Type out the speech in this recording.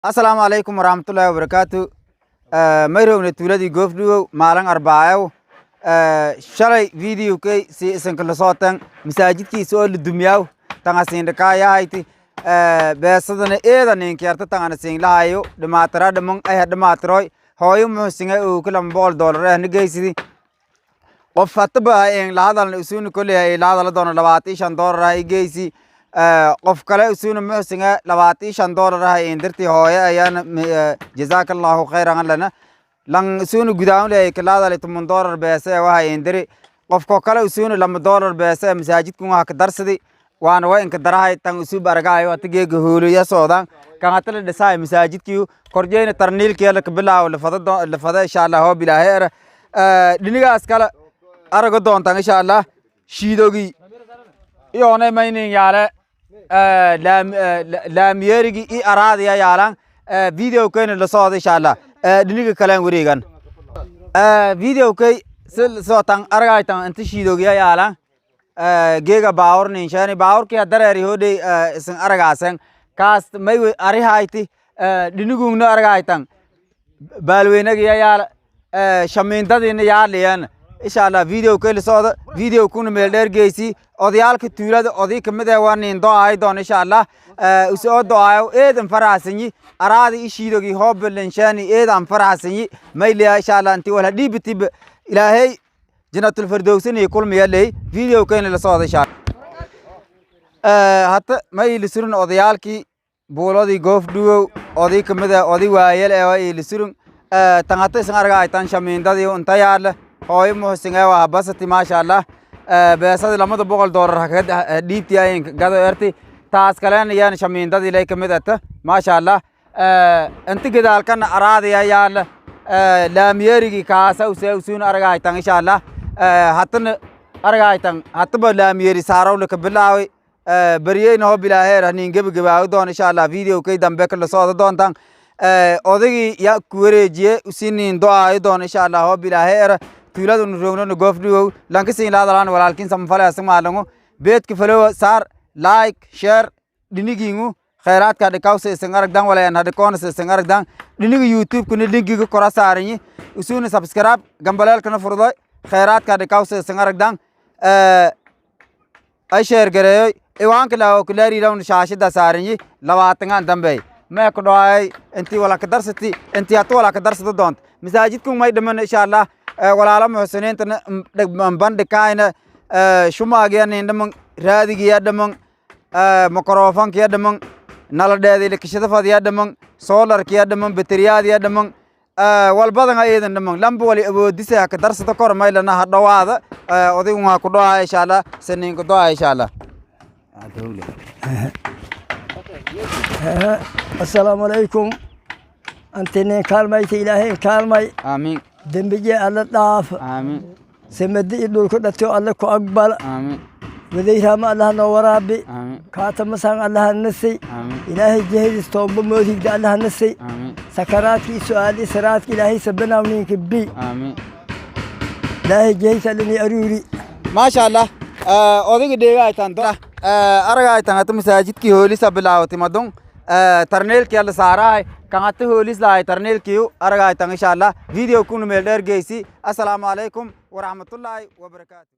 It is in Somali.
Asalaamu calaykum waraxmatullaahi wabarakaatu. Mayrowna tuuladii Goofdhugow, maalin Arbaayow. Shalay videokay si isanka lasootan masaajidkiisa oo la dumiyaaw tanga siindhakaayahayti beesadana eeda ninkiyarta tangana siinlahayo dhimaatira dhiman ayha dhimaatiroy hooyo muxusinga uu $200 eh nigeysidi. Qof hataba en lahadalna usuna koley ay lahadala doono $25 ah igeysi. Qof kale usuna muxusinga $25 ah indirti hooyo ayana, jazaaka Allahu khayran lana lan usuna gudaawun leey kalahadalay $10 beese waxa indiri. Qofko kale usuna $2 beese masaajidkun waxa ka darsadi waana waa inka darahay tan usub aragayo hata geega hooliya soodan kan hata la dhisaay masaajidkii korjeyna tarniilkii la kabilaawo lafada lafada, insha Allah hoo bilaaheera dhinigaas kale arago doontan, insha Allah. Shiidogii iyoonay maynin yaale laamiyerigi i araadiya yaalan video kayna la socda, insha Allah. Dhiniga kalen wareegan video kay si sotan aragaytan inta shiidogiya yaalan geega baawur ninshaani baawurkiya dareeri hodhey isin aragaasen kaas may arihayti. Dhinigungna aragaytan baalweynagiya yaala shamiindadiina yaaliyan, insha Allah. Video kay la socda, video kuna meel dheer geysi. Odayaalka tuulada oday kamid ah waa nin do'aay doon, insha Allah. Usoo do'aayo eedan faraxsanyi araadi ishiidogi hoobelenshani eedan faraxsanyi mayliya, insha Allah. Intii wala dhiibitib Ilaahay Jannatul Firdowsani kulmiya ley. Video kayna la socda, insha Allah. Hata may lisurin odayaalkii buuladii Goofdhugow oday kamid ah, oday waayel ee waa ilisurun tan hata isan argaytan shamiindadii inta yaala hooyo muxusinga waa basati, maasha Allah. Beesadii $200 hakaga dhiibti ayin gado erti taas kalena yan shamiindadii lay kamid ata, maasha Allah. Inta gadaalkana araadiya yaala laamiyerigii kaasa use usuun argaytan, insha Allah. Hatana argaytan hataba laamiyeri saarawla ka bilaaway baryeyna hoo bilaaheer hanin gebagabaawi doon, insha Allah. Video kay dambe kala socda doontan odaygii ya ku wareejiye usinin do'aayo doon, insha Allah, hoo bilaaheer. Tuuladunu roognona Goofdhugow lankasiin laadalaan walaalkiin samafale asag maalango beedka falowa saar, like, share. Dhinigiingu khayraadka dhikawsa isan aragdan walayan hadhikoonasa isan aragdan. Dhiniga YouTube-kuna linkiga kora saaranyi usuna subscribe gambaleelkana furdoy khayraadka dhikawsa isan aragdan ay share gareeyoy. Iwaanka laa kulaariilawn shaashida saaranyi 20-an dambey mee ku dhawaayay intii wala ka darsati intii hata wala ka darsata doonta masaajidku may dhiman, insha Allah. Walaalo muxsiniintana bandhikaayna shumaagiya nin dhiman, raadigiya dhiman, mikrofonkiya dhiman, naladheedi likishada fadiya dhiman, solarkiya dhiman, bateriyaadiya dhiman, walbadan iidan dhiman. Lamba wali awoodisa ka darsata kor maylana ha dhawaada. Odaygun ha ku dhawaaya, insha Allah, saniinku doa, insha Allah. Assalaamu calaykum. Antinin kaalmayta Ilaahayn kaalmay. Aamiin. Dembije Alla dhaaf. Aamiin. Samadi i dhulku dhatyo Alle ku aqbal. Aamiin. Wadayraama Allaha noo waraabi. Aamiin. Kaatamasan Allaha nasay. Aamiin. Ilaahay jehedis toomba moodhigda Allaha nasay. Aamiin. Sakaraadki i su'aali siraadka Ilaahay sabanawninka bi. Aamiin. Ilaahay jehis allani aruuri. Maasha Allah. Odayga dheegaytan aragaytan hata masaajidkii hoolisa bilaawatay madun tarneelkii alla saarahay kan hata hoolis lahay tarneelkiyu aragaytan, insha Allah. Video kuna meel dheer geysi. Assalaamu calaykum waraxmatullaahi wabarakaatu.